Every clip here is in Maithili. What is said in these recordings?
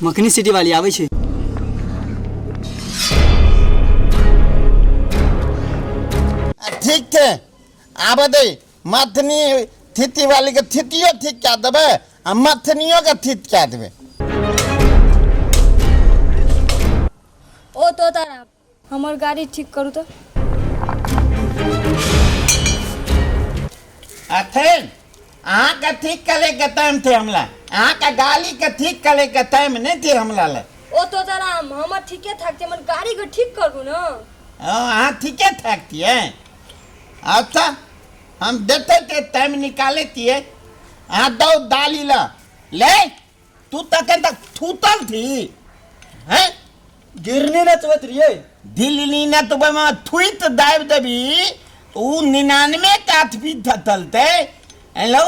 मखनी सिटी वाली आबै छै। ठीक छै, आबऽ दे। मथनी थीती वाली के थीतियो ठीक कए देबै आ मथनियो के ठीक कए देबै। ओ तोताराम, हमर गाड़ी ठीक करू तऽ। अथेन अहाँके ठीक करे के टाइम थे हमला, अहाँके गाड़ी के ठीक करे के टाइम नहीं थे हमला ले। ओ तोताराम, हमर ठीके ठाक छै, हमर गाड़ी के ठीक करू ने। हाँ, अहाँ ठीके ठाक छियै। अच्छा, हम देते थे टाइम निकाले छियै। अहाँ दौ दाली ल ले। तू तखन तक थूतल थी हैं? गिरनी नचबैत रहियै। दिल्ली न तो ओहिमे थूत दाबि देबी तऽ ओ 99 काठ भी थतलतै। एलौ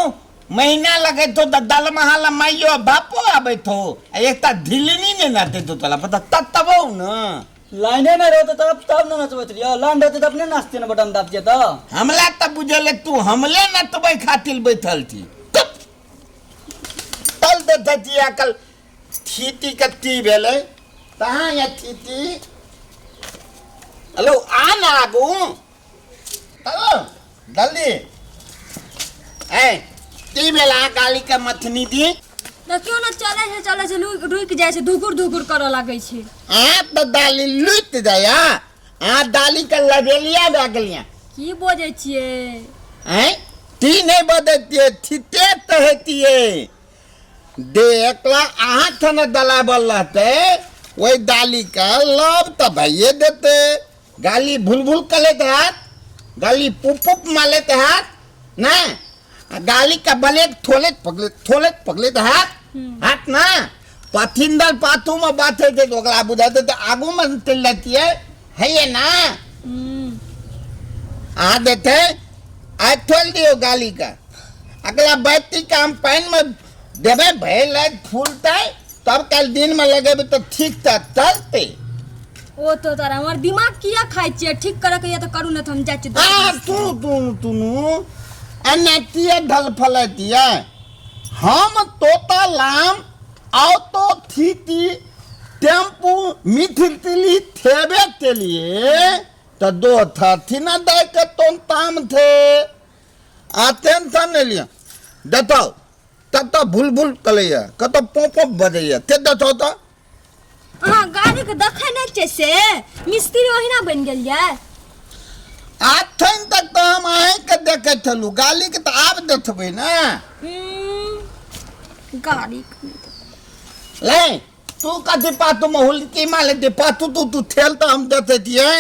महीना लगैत हो तऽ दलमहा लए माइयो बापो आबैत हो, आ एकटा धिलनी नहि नचैत हो तोरा पता ततबौ ने। लाइने नहि रहतै तब तब ने नचबैत रहियै, लाइन रहतै तऽ अपने नाचतियै ने, बटन दाबतियै तऽ। हमला तऽ बुझल तू हमले नचबै खातिर बैठल छी। तल देते छी अकल थीती के ती भेलै तहाँ या थीती। हेलो, आ ना आगू चलो जल्दी। ए ती भेल अहाँ गाली के मथनी दी। देखियौ ने, चलै छै चलै छै, रुकि जाइ छै, धुकुर धुकुर करऽ लागै छै। अहाँ तऽ दाली लुटि जाइया, अहाँ दाली के लबेलिया भए गेलिया। की बजै छियै? आँय, ती नहि बजैतियै, ठीके तऽ हेतियै। देखला अहाँ थने दलाबल रहतै ओहि दालीके लब तऽ भइए देतै। गाली भूल भूल कलैत हैत, गाली पुप पुप मालैत हैत नहि, आ गाली के बलेट थोलैत पगलैत थोलैत पगलैत हैत हैत ना। पथिंदर पाथू में बात है तो ओकरा बुझाते तो आगू में चल जाती है, है ये ना। आ देते आज ठोल दियो गाली का। अगला बैती का हम पानी में देबे भैल फूलते, तब कल दिन में लगेबे तो ठीक था चलते। ओ तो तारा हमर दिमाग किया खाइ छियै? ठीक करे के या तऽ करू, ने तऽ हम जाइ छियै। आ तू तू तुनु एना किया ढल फलैतियै? हम तोता लाम ऑटो थीती टेम्पू मिथिली थेबे के लिए तो दो थी ना दे के तुम ताम थे। आ टेंशन नहीं लिया। देखो तब तो भूल भूल कलैया कत पोप पोप बजैया ते देखो तो। अहाँ गाड़ी के देखै नहि छियै से मिस्त्री ओहिना बनि गेल ये। अखन तक तऽ हम अहींके देखै छलहुँ, गालीके तऽ आब देखबै ने। गाड़ी ले तू कथी पातू में हुलकी मार लेती पातू तू तू ठेल तऽ हम देखै छियै।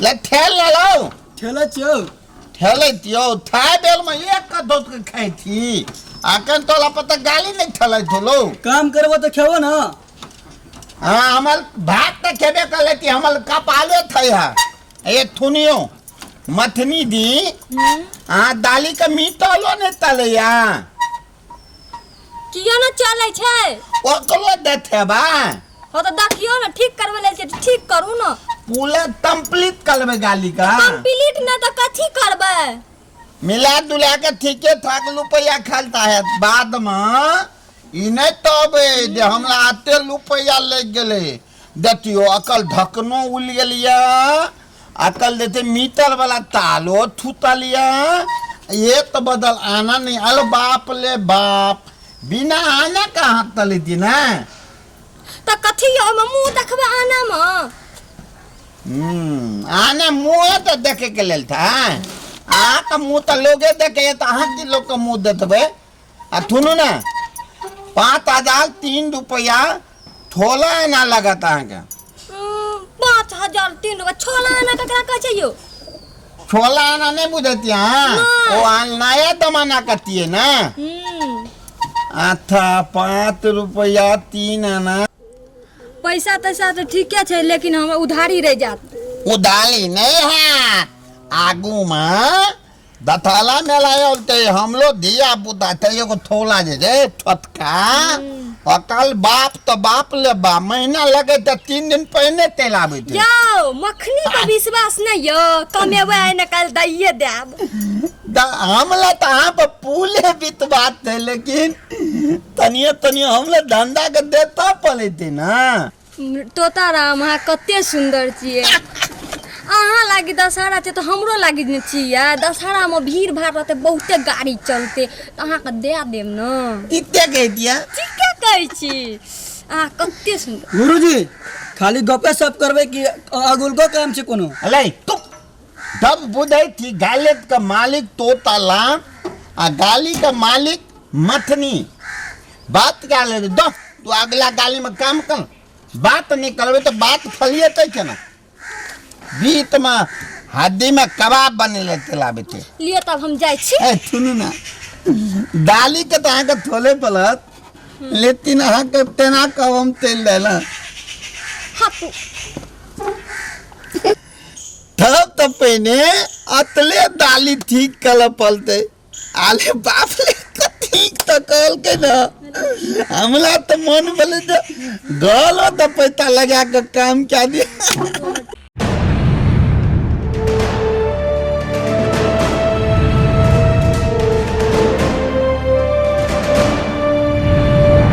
ले ठेल लेलहुँ। ठेलै छियौ। ठेलै छियौ, थाय बेल में एक कदोत के खाइ छी, अखन तोरा पर तऽ गाली नहीं ठेलै छलौ। काम करबो तऽ खेबो ना। हाँ, हमर भात तऽ खेबे कर लेती, हमर कपाले थे है। ए थुनियो मथनी दी, हाँ दाली के मीटलो नहीं तलैया। किया न चलै छै? ओकरो देखेबा। हो तऽ देखियौ ने, ठीक करबै लेल छै, ठीक करू ने। पूरा कंप्लीट करबै गाली का। कंप्लीट न तऽ कथी करबै? मिला जुला के ठीके ठाक रुपया खलता है। बाद में ई नहीं तबे जे हमरा आते रुपया लग गेलै। देखियो अकल ढकनो उल गेलिया, अकल देते मीटर वाला तालो थूतल या, ये तो बदल आना नहीं। अरे बाप ले बाप, बिना आना कहाँ तली थी ना। तऽ कथी यौ, ओहिमे मुँह देखबै आना मे? आना मुँह तो देखे के लेल था। अहाँ के मुँह तो लोगे देखे, तो अहाँ की लोग के मुँह देखबै? आ सुनू ना, 5003 रुपया थोड़ा एना लगत अहाँके। 5003 रुपया छोला आना ककरा कहै छै यौ? छोला आना नहीं बुझती अहाँ? नहीं। ओ अहाँ नया जमाना कतिए ना। अच्छा, 5 रुपया 3 आना। पैसा तैसा तऽ ठीके छै, लेकिन हमरा उधारी रहि जायत। उधारी नहीं है, आगू में दथाला मेला औते हमलो धिया पुता थे, एगो थोला जे छै छोटका, अकल बाप तो बाप ले बा, महीना लगे तऽ 3 दिन पहिने तेल आबै छै। यौ मखनी पर विश्वास नहीं यौ, कमेबै आइ न काल्हि दैये देब। हमला तऽ अहाँ पर पुले बितबात है, लेकिन तनियो तनियो हमला धंधा के देता पड़ेते ना। तोता राम, अहाँ कते सुन्दर छियै। अहाँ लागी दशहरा छै तऽ हमरो लागी ने छियै। दशहरामे भीड़ भाड़ रहतै, बहुते गाड़ी चलतै, तऽ अहाँके दए देब ने। ठीके कहि दिया। ठीके कहै छी, अहाँ कते सुन्दर। गुरुजी, खाली गपे सप करबै कि अगुलको काम छै कोनो? अले तू तब बुझै थी गालित का मालिक तोता लाम आ गाली का मालिक मथनी। बात क्या ले दो तू, अगला गाली में काम कर। बात नहीं करबे तो बात फलिएतै केना? बीत में हड्डी में कबाब बनेले तेलाबे। लिअ, तब हम जाइ छी। ए सुनू ना, दाली के तऽ अहाँके थोले पड़त, लेकिन अहाँके तेना कहब हम तेल देला। हाँ तू तब तऽ पहिने अतले दाली ठीक कल पड़तै। आले बाप रे, ठीक तऽ कहलकै ने। हमरा तऽ मन भेलै जे गलो तऽ पैसा लगा कऽ काम कए दिया।